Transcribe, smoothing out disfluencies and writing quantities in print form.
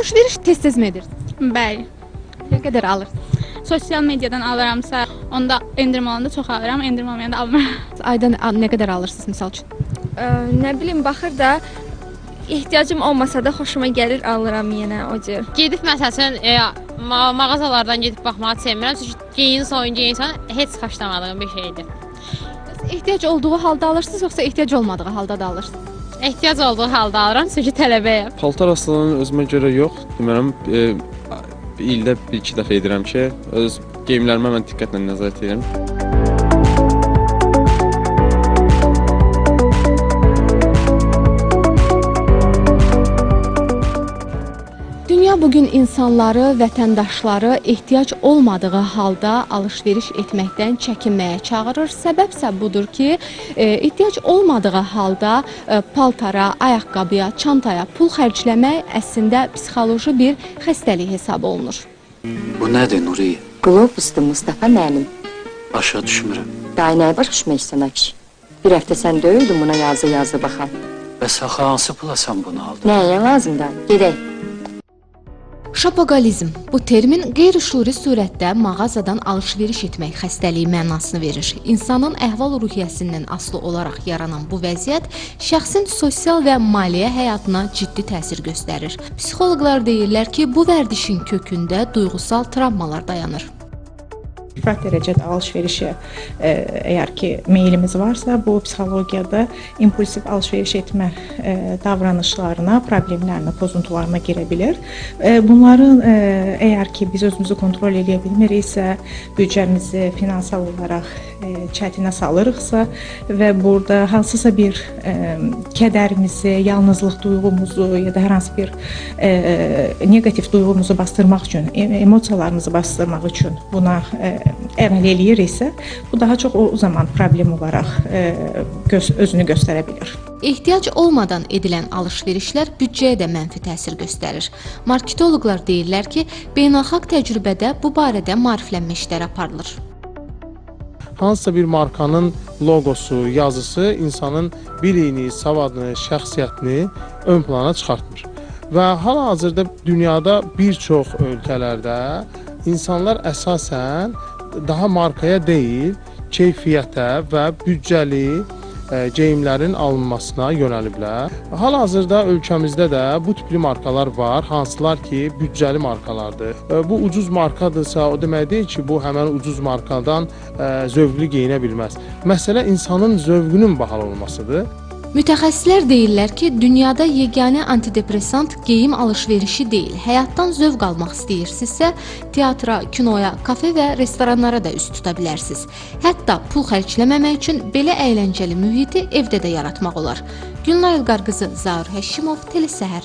Alış-veriş tez-tez mi edirsiniz? Bəli. Nə qədər alırsınız? Sosial mediadan alıramsa, onda endirim olanda çox alıram, endirim olmayanda almıram. Ayda nə qədər alırsınız misal üçün? Nə bilim, baxır da, ehtiyacım olmasa da xoşuma gəlir, alıram yenə o cür. Gedib məsəl üçün mağazalardan gedib baxmağı sevmirəm. Çünki geyin soyun, geyin soyun heç xoşlamadığım bir şeydir. Bəs ehtiyac olduğu halda alırsınız, yoxsa ehtiyac olmadığı halda da alırsınız? Ehtiyac olduğu halda alıram, çünki tələbəyəm. Paltar asılının özümə görə yox. Demərəm, ildə bir-iki dəfə edirəm ki, öz geyimlərimə mən diqqətlə nəzarət edirəm. Dünya bugün insanları, vətəndaşları ehtiyac olmadığı halda alış-veriş etməkdən çəkinməyə çağırır. Səbəbsə budur ki, ehtiyac olmadığı halda paltara, ayaqqabıya, çantaya pul xərcləmək əslində psixoloji bir xəstəlik hesab olunur. Bu nədir Nuriye? Qlobusdur Mustafa müəllim. Başa düşmürəm. Daha nəyi başa düşmək istəyirsən ay kişi? Bir həftə sən döyüldün buna yazı-yazı baxan. Bəs axı hansı pula sən bunu aldın? Nəyə lazımdır? Gedək. Şopogolizm bu termin qeyri-şüuri surətdə mağazadan alış-veriş etmək xəstəliyi mənasını verir. İnsanın əhval-ruhiyyəsindən asılı olaraq yaranan bu vəziyyət şəxsin sosial və maliyyə həyatına ciddi təsir göstərir. Psixoloqlar deyirlər ki, bu vərdişin kökündə duyğusal travmalar dayanır. İfrat dərəcədə alış-verişə əgər ki meylimiz varsa, bu psixologiyada impulsiv alış-veriş etmə davranışlarına, problemlərinə, pozuntularına girə bilər. Bunların əgər ki biz özümüzü kontrol eləyə bilmiriksə, büdcəmizi finansal olaraq çətinə salırıqsa və burada hansısa bir kədərimizi, yalnızlıq duyğumuzu ya da hər hansı bir neqativ duyğumuzu bastırmaq üçün, emosiyalarımızı bastırmaq üçün buna əməl eləyiriksə, bu daha çox o zaman problem olaraq özünü göstərə bilər. Ehtiyac olmadan edilən alış-verişlər büdcəyə də mənfi təsir göstərir. Marketoloqlar deyirlər ki, beynəlxalq təcrübədə bu barədə maariflənmə işləri aparılır. Hansısa bir markanın loqosu, yazısı insanın biliyini, savadını, şəxsiyyətini ön plana çıxartmır. Və hal-hazırda dünyada bir çox ölkələrdə insanlar əsasən daha markaya deyil, keyfiyyətə və büdcəli geyimlərin alınmasına yönəliblər. Hal-hazırda ölkəmizdə də bu tipli markalar var, hansılar ki, büdcəli markalardır. Bu ucuz markadırsa, o demək deyil ki, bu həmən ucuz markadan zövqlü geyinə bilməz. Məsələ insanın zövqünün bahalı olmasıdır. Mütəxəssislər deyirlər ki, dünyada yeganə antidepressant geyim alış-verişi deyil. Həyatdan zövq almaq istəyirsinizsə, teatra, kinoya, kafe və restoranlara da üz tuta bilərsiniz. Hətta pul xərcləməmək üçün belə əyləncəli mühiti evdə də yaratmaq olar. Gülnar İlqar qızı, Zaur Həşimov, Telesəhər.